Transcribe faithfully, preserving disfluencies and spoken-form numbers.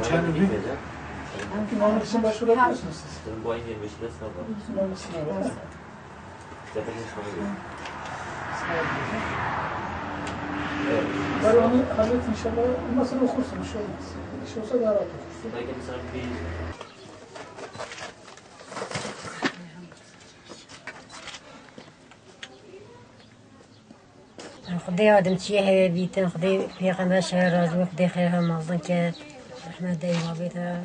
Çend bin? Mümkün onun için başvurabiliyorsunuz siz. Bu ayın yirmi beşinde sınav var. Sınav, sınav var. Zaten bu sınav yok. Sınav yok. Evet. Bari onu hallet inşallah. Olmazsa okursun, bir şey olmaz. Bir şey olsa daha rahat okursun. Belki mesela bir Xwedê adem çiyê heye bîtin, Xwedê pêxember şer razî, Xwedê xêr ha mezin ket. Rehmet dey babê te.